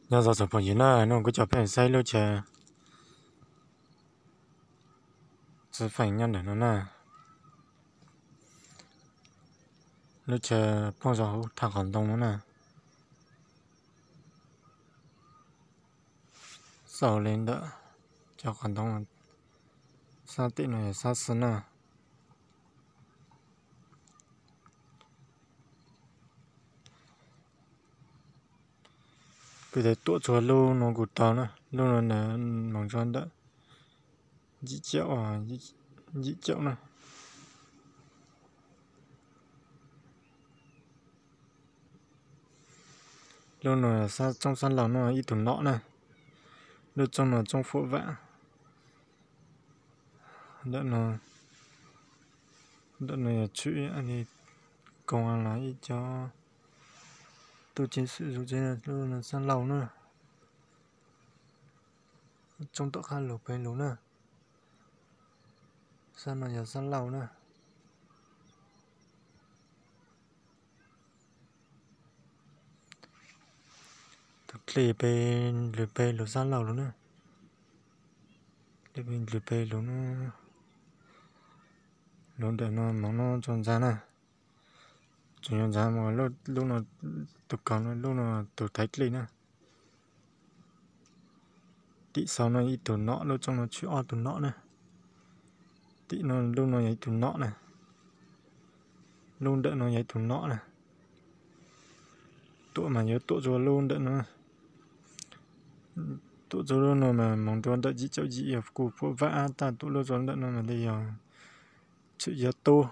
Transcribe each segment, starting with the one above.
Nyob zoo tsoom phooj ywg na, hnub no kuv coj peb saib lub chaw txwv feem nyob ntawm no na. Lub chaw poob rau hauv thaj qhov ntoo no na. Xauj li ntawm cov qhov ntoo, sab tim no yog sab xwb na. Kuv yuav tuam txog lub no kuv tau na, lub no na, moog rua ntawm yim caum, yim caum na. Lub no sab tsoob sab laug no ib tug nom na. Lub tsoob no tsoob fuam vam. Ntawm no, ntawm no yog tshwm koom los ib co tub ceev xwm zuj zus, lub no sab laug na. Tsoob tom qab lug pem lug na. Sab no yog sab laug na. Tus dlej pem lug pem lug sab laug lug na. Dlej pem lug pem lug na. Lug ntawm no moog no rua ntxa na. Tseem yuav ntxa mus lub no, tus kaug no, lub no tus thaiv dlej na. Tim sau no ib tug nom, lub tsoob no tshwm ob tug nom na. Tim no lub no yog ib tug nom na. Lub ntawm no yog ib tug nom na. Tuam mas yuav tuam rua lub ntawm no. Tuam rua lub no mas moog rua ntawm yim caum yim yog kuj fuam vam tag. Tuam lub rua ntawm no mas yog tshwm yog tub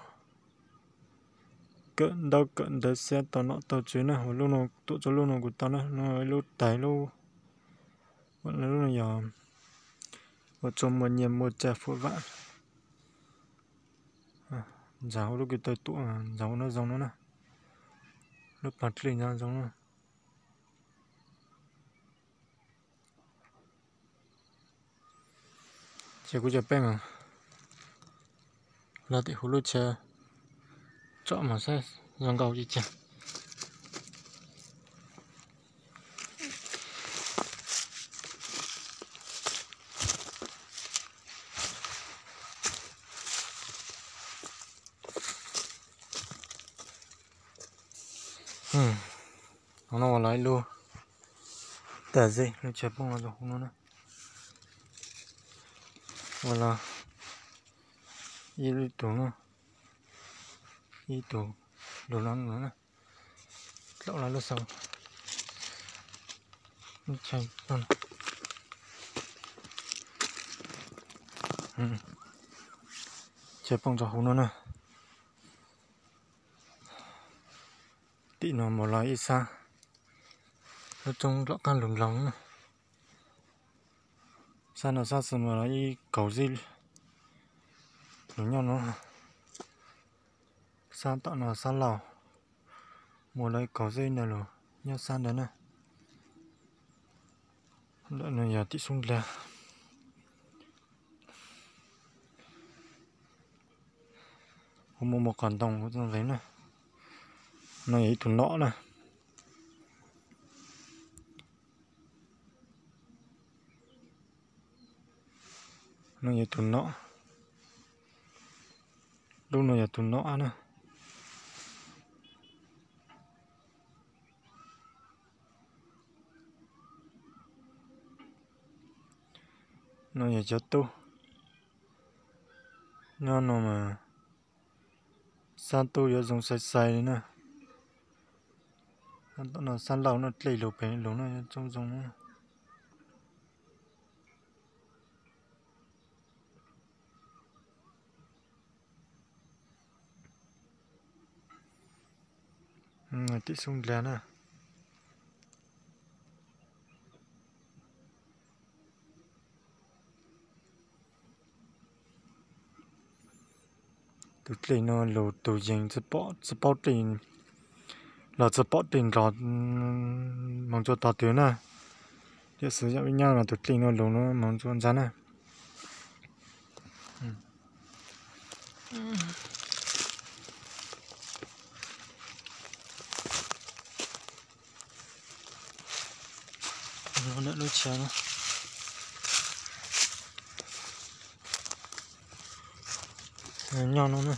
kawm ntaub kawm ntawv xiab tau nom tau tswv na. Ua lub no, tuam rua lub no kuv tau na, no ib lub tais lub, lub no yog ua rua muaj nyiaj muaj txag fuam vam. Ntxav ua lub ko taw tuam, ntxav ua no zoo no na. Lub plag dlej ntxav zoo na. Ces kuv cov peb mas los tim huv lub chaw tsom mas saib zoo nkauj li cas. Hov no ua los ib lub tag zeb, lub chaw poob los rau huv no na. Ua los ib tug no, ib tug lug no na. Dlaum los lub xaus. Chaw poob rau huv no na. Tim no mus los ib sab, lub roob lom qab lug nploog na. Sab no sab xwb mus los ib kaum zeb lug nyob no. Sab tom no sab laug, mus los ib kaum zeb ntawd lug nyob sab ntawd na. Ntawm no yog tim xub ndlag. Kuv muaj muaj qhov ntoo kuv txoj nqes na. No yog ib tug nom na. No yog tus nom, lub no yog tus nom na. No yog cov tub nyob no mas xab tub yuav zoo sai sai li na. No xab laug no dlej lug pem lug no yuav zoo zoo na. Tim xub ndlag na. Tus dlej no lug tus yees tsis paub dlej, los tsis paub dlej nrog moog rua tog twg na. Yog xwv yog ib nyab mas tus dlej no lug no moog rua ntxa na. Lub chaw no nyob no na.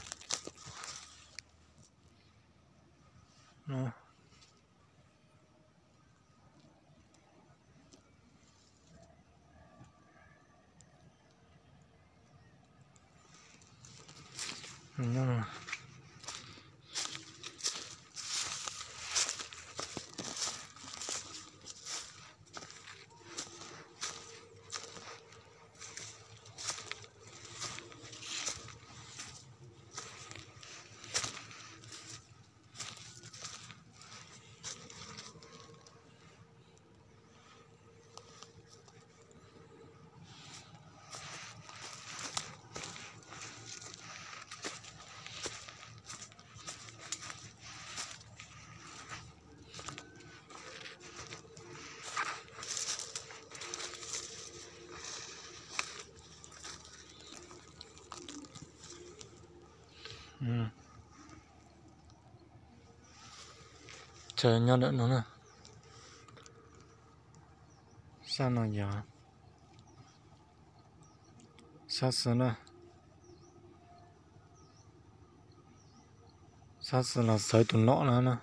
Chaw nyob ntawm no na. Sab no yog sab xis na. Sab xis los xawv tus nom no na.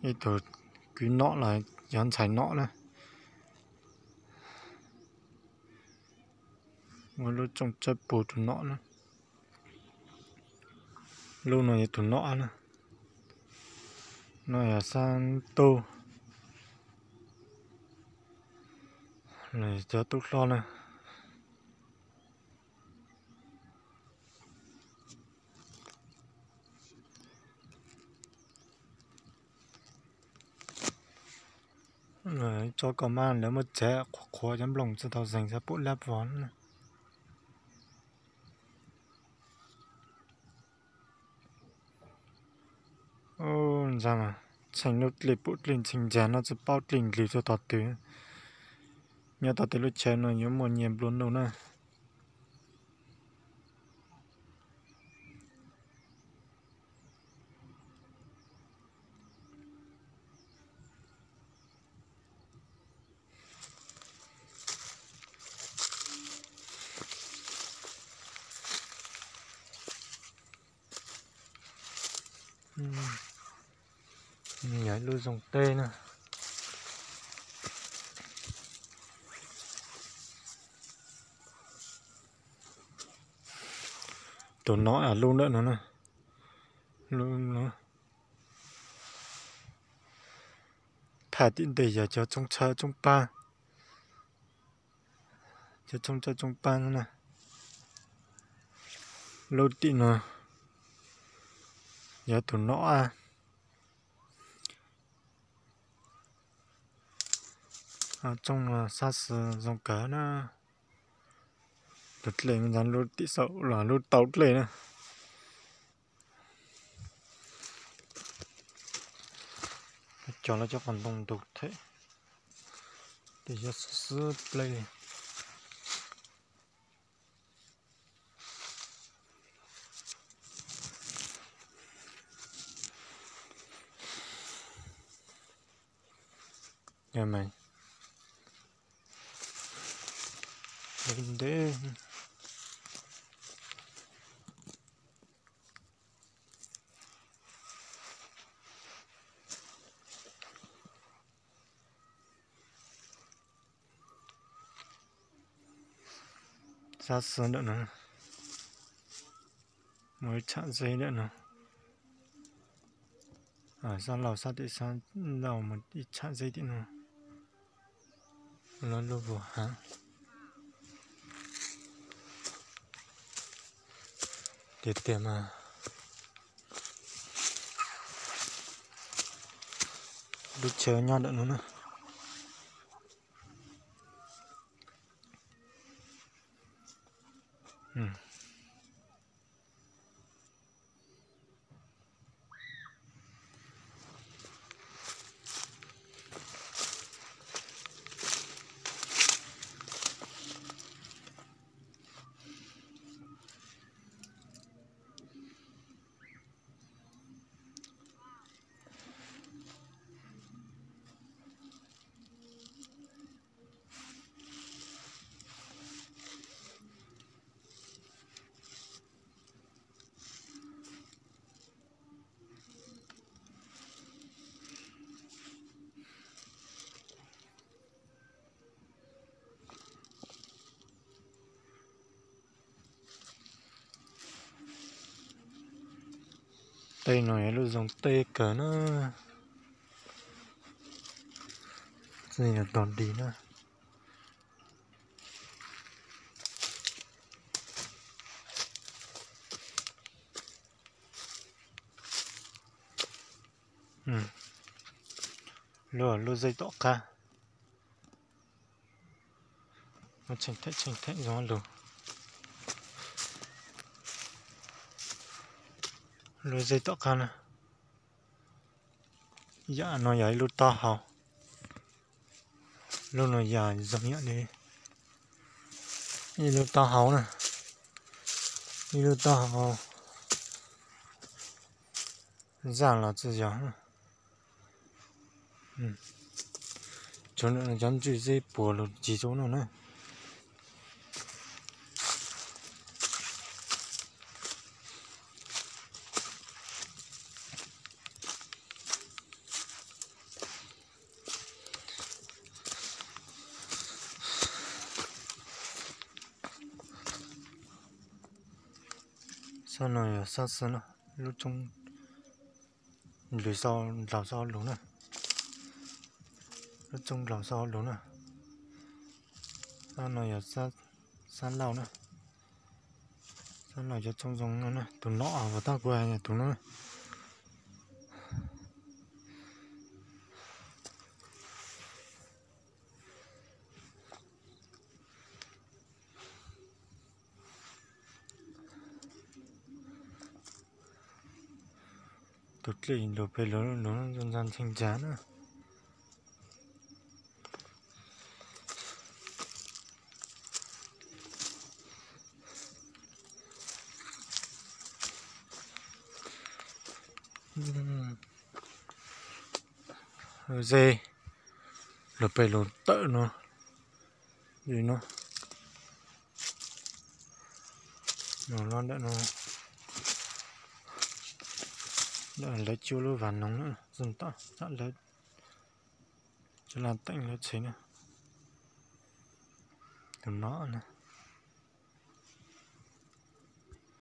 Ib tug kwv nom los yog ntxhais nom na. Muaj lub tsooj tsawb pug tus nom na. Lub no yog tus nom na. No yog sab tub. Cov tub hlob na. Tso kom mas lawv muab tsev qhuav qhuav cov nplooj tsis tau zeeg xav pum lab vog. Ntsa mas txheej lub dlig pum dlig ntxhee ncag no tsis paub dlig ndlws txog tog twg. Nyob tog twg lub chaw no yuav muaj nyiaj nplua nuj na. Yog ib lub zoo teb na. Tus nom lub ntawm no na. Lub no. Phaj tim ntej yog cov tshoob tshawb tshoob pab. Cov tshoob tshawb tshoob pab na. Lub tim no yog tus nom a. Tsooj no sab xis zoo kawg na. Tus dlej me ntxag lub tim saum los lub tau dlej na. Cog lawv cov qos ntoo ntug them. Tes yog xwb xwb plej li. Ntev. Sab xis ntawm no, muaj ib tsham zeb ntawm no. Sab laug sab tim sab laug mus ib tsham zeb tim no. Lub lub vus hav. Tiag tiag mas lub chaw nyob ntawm no na. Tej no yog lub zoo tej kawg na. Tej no tog dig na. Lub, lub zej tom qab. Muab tsheej them tsheej them zoo lug. Lub zej tom qab na. Yam no yog ib lub taub hau. Lub no yog zoo yam li ib lub taub hau na. Ib lub taub hau zaj los txawm yog. Tshuav cov ntsuj zeb puas lug cig rau no na. Sab no yog sab xwb na, lub tsoob lws sau, laug sau lug na. Lub tsoob laug sau lug na. Sab no yog sab laug na. Sab laug cov tsoob zoo no na, tus no uas tag kuv hais tus no. Tus dlej lug pem lug lug ntxhee ntxhee ntxaag na. Zej lug pem lug tawm no, no, no ntawm no, lawv cuab lub vas noog na, txog tom lawv cov laj teem lawv tsev na, tus no na.